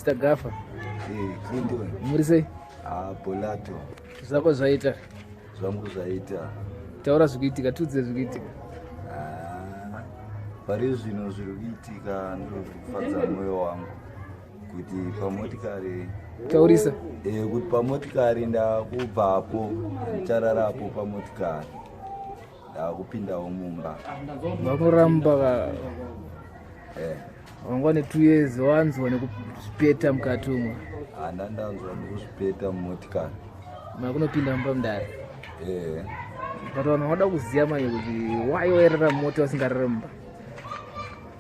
Mr Gafa. Eh, Clinton. Muri sei? Ah, Bolato. Zvako zvaita. Zvangu zvaita. Taura zvikuitika, tiudze zvikuitika. Ah, pari zvino zviri kuitika ndozvikufadza mwoyo wangu kuti pamotikari taurisa eh, kuti pamotikari ndakubvapo ndichararapo pamotikari ndakupindawo mumba. Vakuramba ka eh. Wanga une 2 years wanzwa nekuzvipeta mukati umo. Handa ndanzwa nekuzvipeta mumotikari. Makunopinda mumba mudare. Eh. But vanhu vanoda kuziva manje kuti why wairara mumota wasingarara mumba.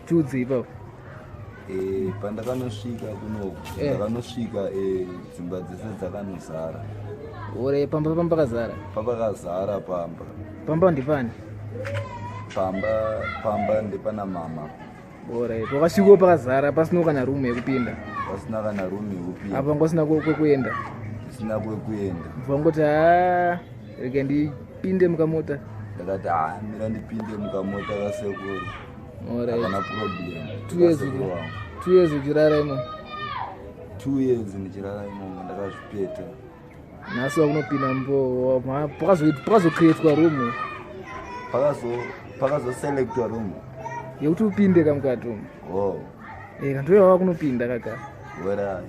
Tiudze ipapo. Eh, pandakanosvika kunoku ndakanosvika dzimba dzese dzakanozara. Ore pamba pamba pakazara. Pakazara pamba. Pamba ndipani? Pamba pamba ndepana mama. Ore pakasvikawo pakazara pasina kana room yekupinda. Pasina kana room yekupinda. Apa ngosina kwekuenda. Isina kwekuenda. Vangoti haa rega ndipinde mukamota. Ndakati haa mira ndipinde mukamota kasekuru. Alright. Hapana problem. 2 years Kasekuru wangu. 2 years uchirara imomo. 2 years ndichirara imomo ndakazvipeta. Nhasi wakunopinda mbo pakazocreatwa room. Pakazoselectwa room. Yekuti upinde kamukati umu. Oh. Eh, kantu wava kunopinda kaka. Alright.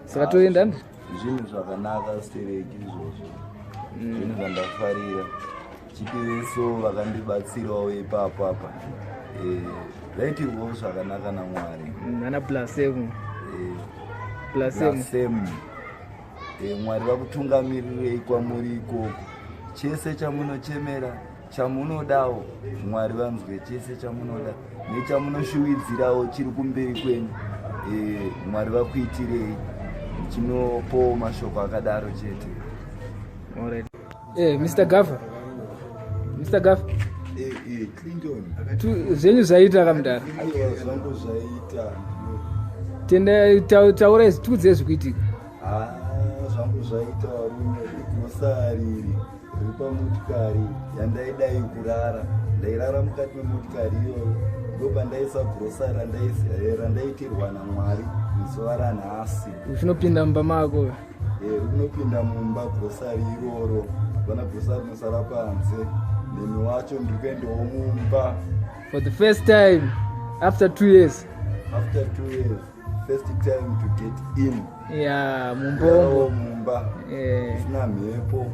Saka toenda ndi? Zvinhu zvakanaka stereki izvozvo. Zvinhu zvandafarira. Chitiveso vakandibatsirawo ipapo apa. Zvaitirwawo zvakanaka naMwari. Ana Blasem. Blasem. Blasem. Mwari vakutungamirirei kwamuri ikoko. Chese chamunochemera, chamunodawo, Mwari vanzwe chese chamunoda nechamunoshuwidzirawo chiri kumberi kwenyu. Mwari vakuitirei. Ndichinopowo mashoko akadaro chete. Alright. Mr Gafa. Mr Gafa. Clinton. Zvenyu zvaita kamudara. Aiwa zvangu zvaita. Tenda taura izvi tiudze zvikuitika. Zvangu zvaita varume grocery riri pamotikari yandaidai kurara. Ndairara mukati memotikari iyoyo. Ndopandaisa grocery randaitirwa naMwari muzuva ranhasi. Uchinopinda mumba mako. Rinopinda mumba grocery iroro. Vana grocery rinosara panze. Nemi wacho ndiri kuendawo mumba. For the first time after 2 years. After 2 years. First time to get in. Yeah, mumbombo. Mumba. Isina mhepo.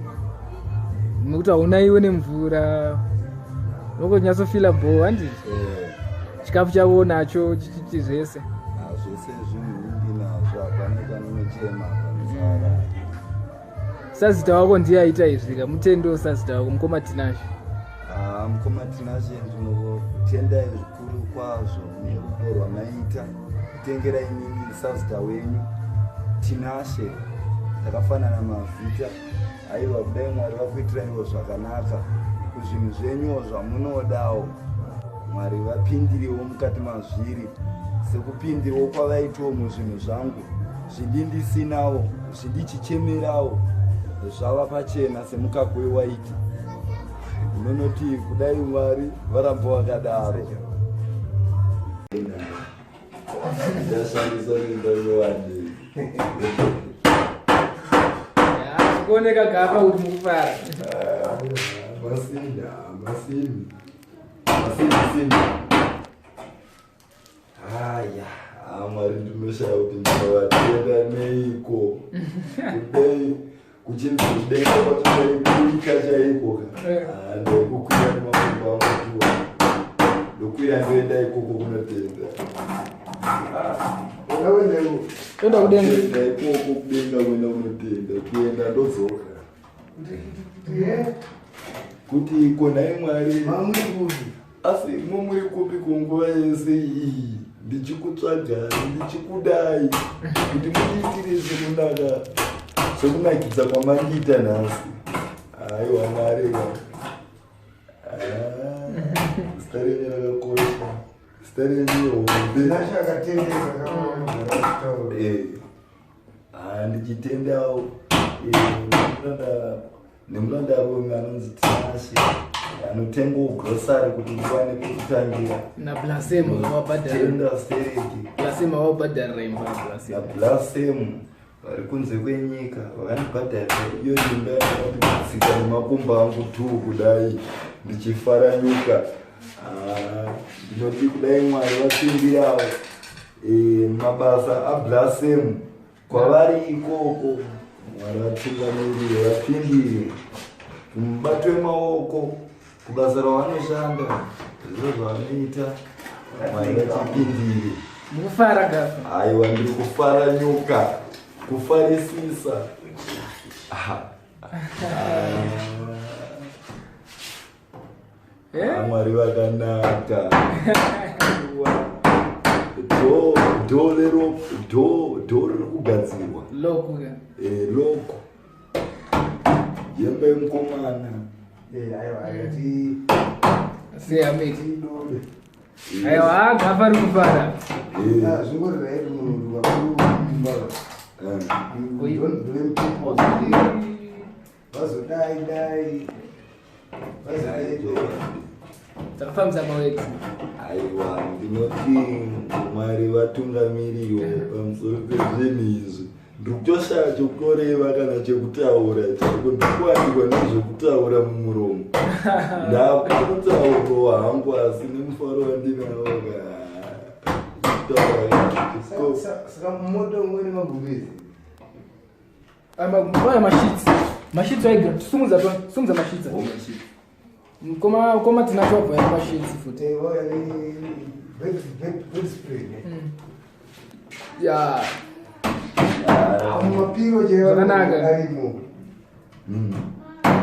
Nekuti hauna iwe nemvura. Unonyatsofila bho, handiti? Chikafu chavo nacho chichi zvese. Zvese zvinhu ndinazvo, hapana chandinochema panzara. Sazita wako ndiye aita izvi ka, mutendo sazita wako mukoma Tinashe. Mukoma Tinashe ndinotendai zvikuru kwazvo nerudo rwamaita kutengera inini sazita wenyu Tinashe. Takafanana mazita. Aiwa kudai Mwari vakuitiraiwo zvakanaka kuzvinhu zvenyuwo zvamunodawo. Mwari vapindiriwo mukati mazviri sekupindiriwo kwavaitiwo muzvinhu zvangu zvindindisinawo zvindichichemerawo zvava pachena semukako wewaiti. Ndinonoti kudai Mwari varamba vakadaro. Ndashandisa imba yewani. Kuoneka gapa kuti mukufara. Masini, masini. Masini, masini. Haya, Mwari ndinoshaya kuti ndinovatenda neiko. Kudai kuchinzi kudenga kwacho ndaikuika chaiko. Ndaikukwira nemakumbo angu tu. Ndokwira ndoenda ikoko kunotenda. Toenda kudenga. Kuenda ikoko kudenga kuenda kunotenda. Kuenda ndodzoka. Kuti konai Mwari. Asi mumuri kupi kunguva yese iyi ndichikutsvagai ndichikudai kuti mundiitire zvekunaka zvekunakidza kwamandiita nhasi. Aiwa Mwari. Zita renyu rakakosha. Zita renyu hombe. Ndichitendawo. Nemurandarume anonzi Tinashe anotengawo grocery kuti ndiwane pekutangira. NaBlasem wabhadhara. Tenda stereki. Blasem wabhadharira imba Blasem. NaBlasem vari kunze kwenyika vakandibhadharira iyo imba yandakati kutsika nemakumbo angu tuu kudai ndichifaranyuka. Ah, ndinoti kudai Mwari vapindirawo eh, mabasa aBlasem Kwavari ikoko Mwari vatungamirire vapindire kumubato wemaoko kubasa ravanoshanda zviro zvavanoita Mwari vachipindire. Mukufara gafa. Aiwa ndiri kufara nyuka kufarisisa. Eh? Mwari vakanaka. Do do lero do do riri kugadzirwa. Loko ka. Eh loko. Yembe mukomana. Eh aiwa akati Seyameti. Aiwa gafa ri kufara. Eh. Ah zvingori right munhu vakuimba. Eh. You don't blame people. Vazodai dai. Vazodai dai. Takafambisa maweti. Aiwa ndinoti Mwari vatungamiriwo pamusoro pezvinhu izvi. Ndiri kutoshaya chokureva kana chekutaura chaiko ndikuwanikwa nezvekutaura mumuromo. Ndakutaurawo hangu asi nemufaro wandinawo ka. Saka moto umweni magumbezi. Aya mashitsi. Mashitsi aiga sumudza to sumudza mashitsi. Koma koma tinacho bva ya mashitsi futi. Eh, waya ni bed bed bed spray. Ya. Mapiro je Zvakanaka. arimo.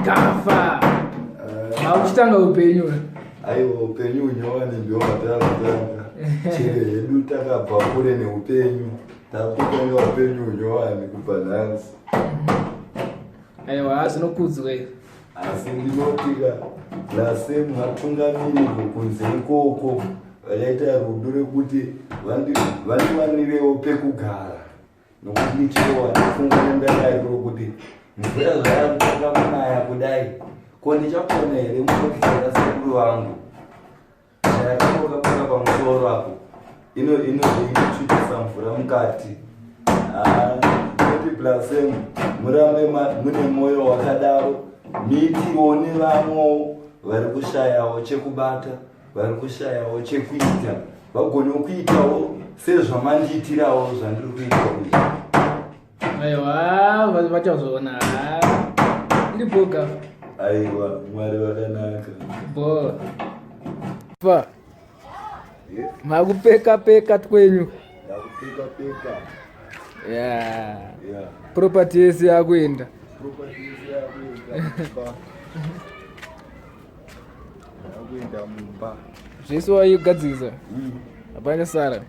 Gafa. Hauchitanga upenyu. Aiwa upenyu unyowani ndio watakutanga. Chero hedu takabva kure neupenyu. Takutanga upenyu unyowani kubva nhasi. Aiwa zvinokudzwa izvi. Asi ndinotika nasemu vatungamiriri kunze ikoko vachaita rudo rekuti vandiwanirewo pekugara nokuti ndichirowa nepfungwa nendangariro kuti mvura zvayakutanga kunaya kudai ko ndichapona here mutokisera sekuru vangu chayakapaka pamusoro apo inotsvitisa mvura mukati. Ndinoti Blasem murambe mune mwoyo wakadaro miitiwo nevamwewo vari kushayawo chekubata vari kushayawo chekuita vagone kuitawo sezvamandiitirawo zvandiri kuita izvi. Aiwa vachazoona. Iri boga. Aiwa Mwari vakanaka. Bo. Pa. Makupeka peka twenyu. Ndakupeka peka. Yeah. Yeah. Property yese yakuenda. Property yese yakuenda mumba. Yakuenda mumba. Zvese waigadzirisa. Hapana sara.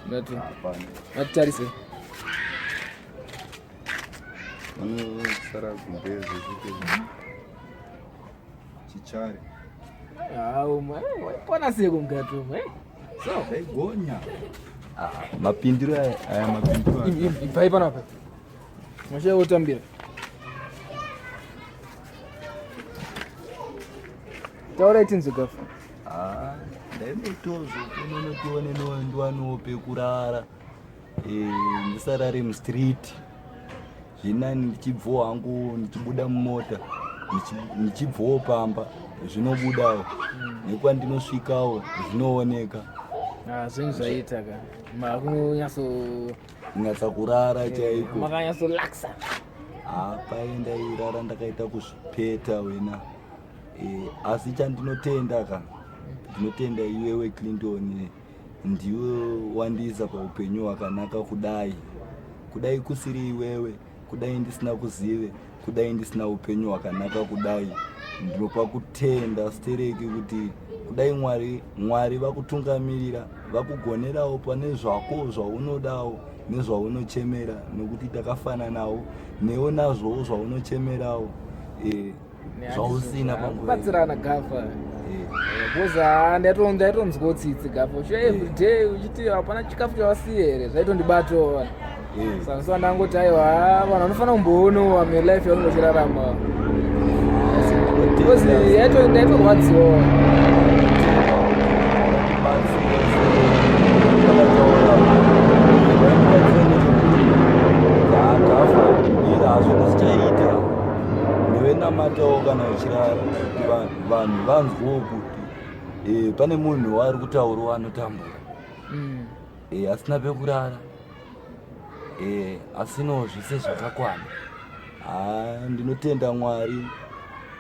Ndati. Hapana. Matitarise. Vanosara gumbeze chete. Chichari. Hawu waipona sei kumukati umu? So, Zvaigonya. Mapindiro aya mapindiro. Ibvai panapa. Mashaya otambira. Taurai tinzwe gafa. Ah, ndaimboitozvo kunonotione ndiwanewo pekurara. Eh, ndisarare mustreet. Zvinani ndichibvawo hangu ndichibuda mumota ndichibvawo pamba zvinobudawo nekwandinosvikawo zvinooneka. Ah, zvinhu zvaita ka. Makunonyatso Kunyatsa kurara chaiko. Makanyatsolaksa. Apa ndairara ndakaita kuzvipeta wena. Asi chandinotenda ka ndinotenda iwewe Clinton ndiwe wandiisa paupenyu hwakanaka kudai. Kudai kusiri iwewe, kudai ndisina kuzive, kudai ndisina upenyu hwakanaka kudai. Ndinopa kutenda stereki kuti kudai Mwari Mwari vakutungamirira vakugonerawo pane zvako zvaunodawo nezvaunochemera nokuti takafananawo newe nazvowo zvaunochemerawo zvausina panguva Kubatsirana gafa. Because ndaitonzwa tsitsi gafa. Sure every day uchiti hapana chikafu chawasiya here zvaitondibatawo. Saka so ndangoti aiwa vanhu vanofanira kumboonawo vamwe life yaunenge uchirarama. Because ndaitorwadziwa. Hazvinozichaita nevenamatawo kana uchirara kuti vanhu vanzwewo kuti pane munhu waari kutaurawo anotambura. Asina pekurara, asinawo zvese zvakakwana. Haa, ndinotenda Mwari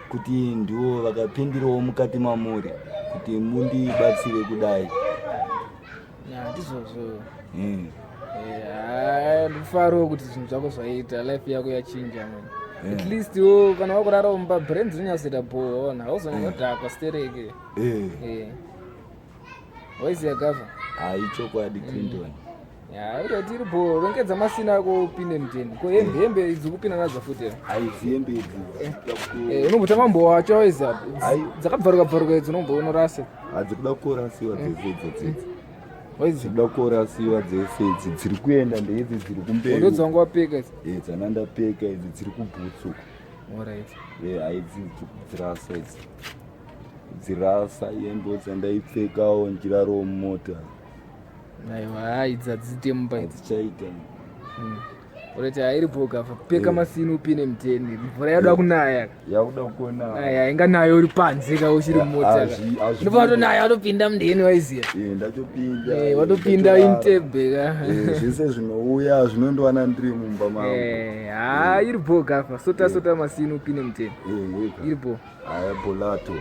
kuti ndiwo vakapindirawo mukati mamuri kuti mundibatsire kudai. Ya, ndizvozvo. Ndifaro kuti zvinhu zvako zvaita, life yako yachinja man. At least wo kana wakurara mumba, brain dzinonyatsoita bho, ona hauzonyanyodhakwa stereke. Waiziya gava? Hai, chokwadi, Clinton. Ya, uri tiri bho, rongedza masina ako upinde muteni. Ko hembe, hembe idzi kupinda nadzo futi here? Haidzi hembe idzi. Unombota mambo wacho waiziya? Ai. Dzakabvaruka bvaruka idzi unombo unorasa. Hadzikuda kurasiwa dzese idzo dzidzi. Waiziya? Dzikuda kurasiwa dzese idzi, dziri kuenda ndeidzi dziri kumberi. Ndo dzangu wapfeka idzi. Dzana ndapfeka idzi dziri kubhutsu. Alright. Haidzi dzirasa idzi, dzirasa hembe dzandaipfekawo ndichirarawo mumota. Aiwa, idzi hadzite mumba idzi. Hadzichaita. Urati hairi bho gafa, peka masini upinde muteni, mvura yakuda kunaya. Yakuda kuona. Aya inga nayo uri panze ka uchiri mumota ka. Unofana kutonaya watopinda mundeni, waiziya? Ndatopinda. Watopinda Ndatorara. intebe ka. Zvese zvinouya zvinondowana ndiri mumba mangu. Ha, iri bho gafa, sota sota masini upinde muteni. Iri bho. Haya, bolato.